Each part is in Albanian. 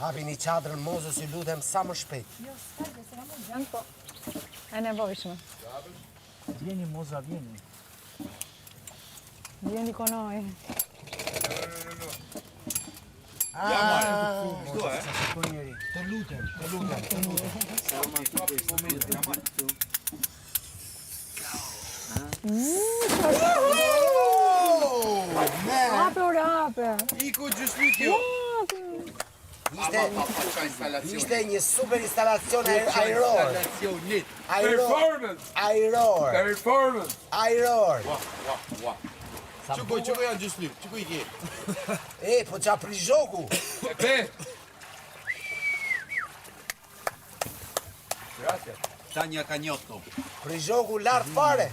Hapini çadrën Mozës ju lutem sa më shpejt. Jo, s'ka gjë, se kam gjën, po. E nevojshme. Vjeni Moza, vjeni. Vjeni konoj. Ja marr. Kështu e. Të lutem, të lutem, të lutem. Hape, ore, hape. Iku gjysmik ju. Ishte ishte një super instalacion ajror. Instalacionit. Ajror. Performance. Ajror. Performance. Ajror. Ua, ua, ua. Çuko, çuko janë gjysmik. Çuko i ke. E, po qa prizhoku. E pe. Gracias. Tanja Canotto. Prizhoku lart fare.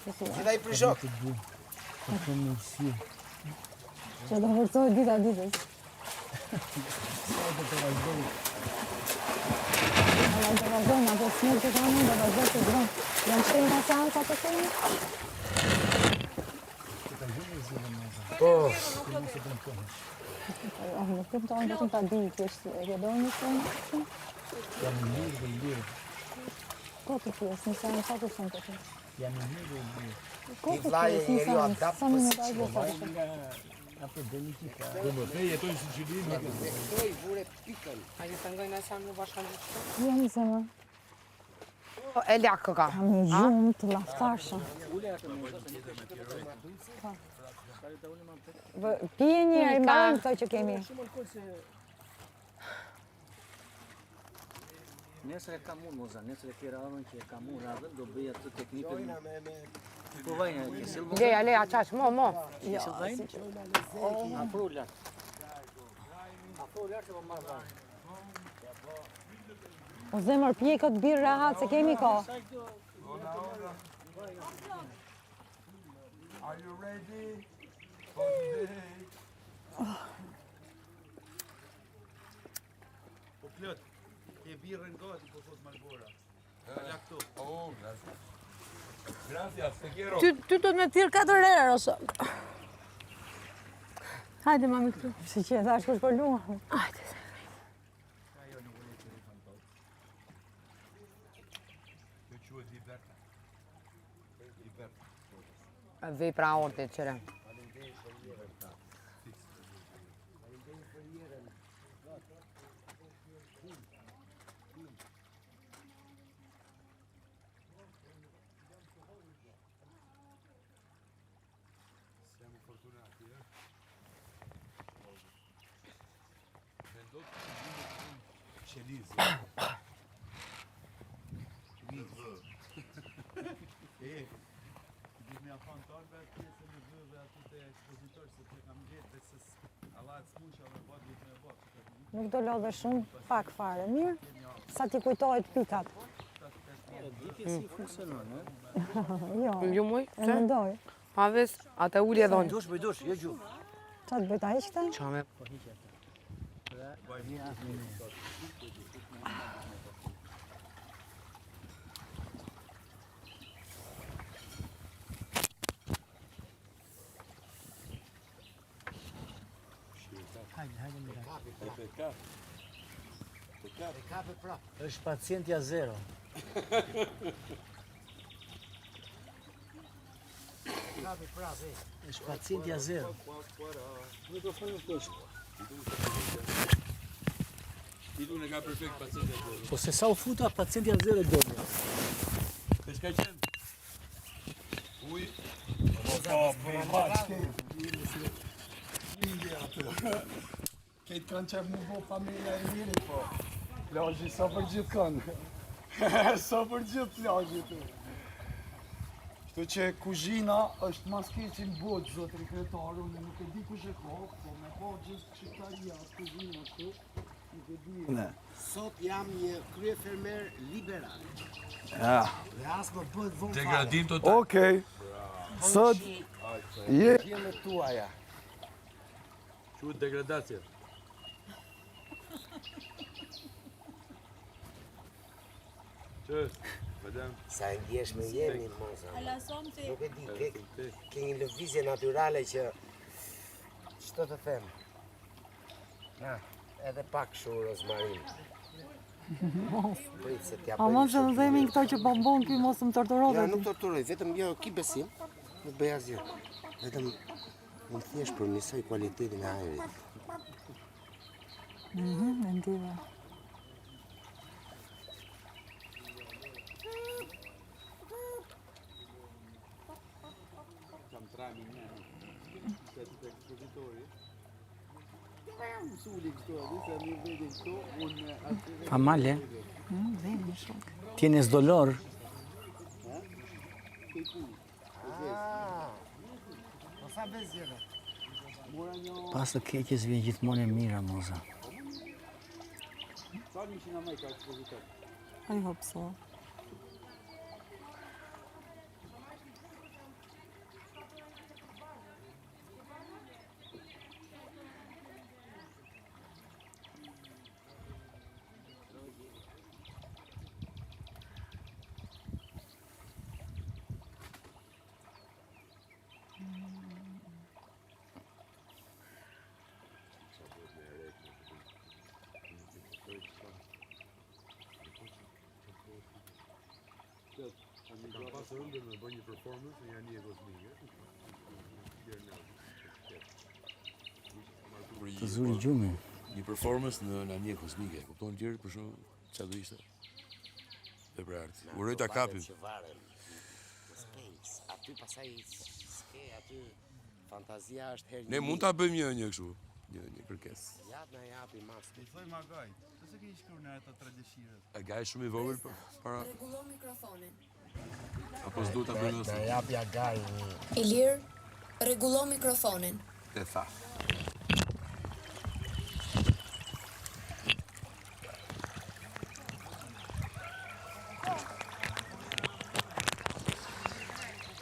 Gjitha i prizhok. Që do forcohet dita ditës. Alla do vazhdojmë, ato smur që kanë, do vazhdojmë të vazhdojmë. Janë shtrenjta seanca të themi? Po. Jo, nuk kupton vetëm ta di thjesht, e ke bërë një seancë? Jam i mirë dhe i lirë. Ko të pjesë, një seancë sa kushton të ti? Jam i mirë dhe i lirë. Ko Ti të vllai pjesë, një njeriu seancë, adapt sa për minuta si e sa kushton? Nga problemi që ka. Do më the jetojnë në Sicili, nuk e di. Këto i vure pikën. A ju pengojnë e sa më bashkën gjithë Jam zemër. Po, e lakë ka. Kam një gjumë të llaftarshëm. Pije një herë, mbarojmë këto që kemi. Nesër e kam unë, Moza, nesër e ke radhën që e kam unë radhën, do bëj atë teknikën. Po vajnë, e ke sill Moza? Leja, leja, qash, mo, mo. Ke sill vajnë? Afro lart. Afro lart se po marr vajnë. O zemër, pije këtë birë rahat, se kemi kohë. Are you ready? For today? Po plot. Ke birrën gati, po thot Malbora. Hala këtu. Oh, gracias. Gracias, te quiero. Ty, ty do të me thirr katër herë, ose. Hajde, mami, këtu. Si që e thash kush po luan. Hajde. Kjo quhet liberta. Liberta. Vepra artit, qëre. Siamo fortunati, eh? Mendo të qelizë. E. Duhet me afan tarve atë pjesën e vë dhe aty te ekspozitor se të kam gjetë vetë se Allah të smusha dhe bë duhet me bë. Nuk do lodhe shumë, pak fare, mirë? Sa ti kujtohet pikat. E di ti si funksionon, e? Jo, Ju muj, e mendoj. Havis, atë ulje dhonë. Dush, bëj dush, jo gjumë. Qa të bëj ta heq këtë? Qa me? Po hiq atë. Hajde, hajde mira. E ka. E kape prap. Është pacientja zero. E kape prap, e. Është pacientja zero. Mikrofoni ku është? Titun e ka perfekt pacientja zero. Po se sa u futa pacientja zero doli. Se s'ka qenë. Uj, Kejt kanë qef mu bo familja e mirit, po plazhi sa për gjithë kanë. sa për gjithë plazhi tu. Kështu që kuzhina është mas keqi në botë, zotri kryetar, unë nuk e di kush e ka, po me pa gjithë shqiptaria atë kuzhinë aty, nuk e di. Ne. Sot jam një kryefermer liberal. Ja. Dhe as më bëhet vonë fare. degradim total. Okej. Sot je Gjëmet tuaja. Quhet degradacija. Që është? Sa e ndjeshme jemi, Moza. Nuk e di, ke, ke një lëvizje natyrale që... Ç'të të them? Na, edhe pak kështu rozmarin. Prit se t'ja bëjmë. Aman se në themin këto që po mbon ky mos më torturove. Jo, nuk torturoj, vetëm jo, ki besim, nuk bëj asgjë. Vetëm unë thjesht përmirësoj kualitetin e ajrit. Mhm, e ndjeva. Kam trami një, se aty te ekspozitori. Suli këtu, aty se mi vedi këtu, unë aty Fa male, Mm, dhembi shumë. tienes dolor. Ah, po sa bezjeve? Pas të keqes vjen gjithmonë e mira, Moza. I hope so. Kam pasur ëndër me bërë një performance në një anije kozmike. Të zuri gjumi. Një performance në në anije kozmike, kupton Liri për shembull çfarë do ishte? Vepër arti. Uroj ta kapim. Që varen në space, aty pasaj s'ke aty fantazia është herë Ne mund ta bëjmë një një kështu, një një kërkesë. Ja na japi maske. I thoj ma gaj, pse ke shkruar në ato tre dëshirët? A gaj shumë i vogël për- para Rregullo mikrofonin. apo s'duhet ta bëjmë Na asnjë. japi agaj një Ilir, rregullo mikrofonin. E tha.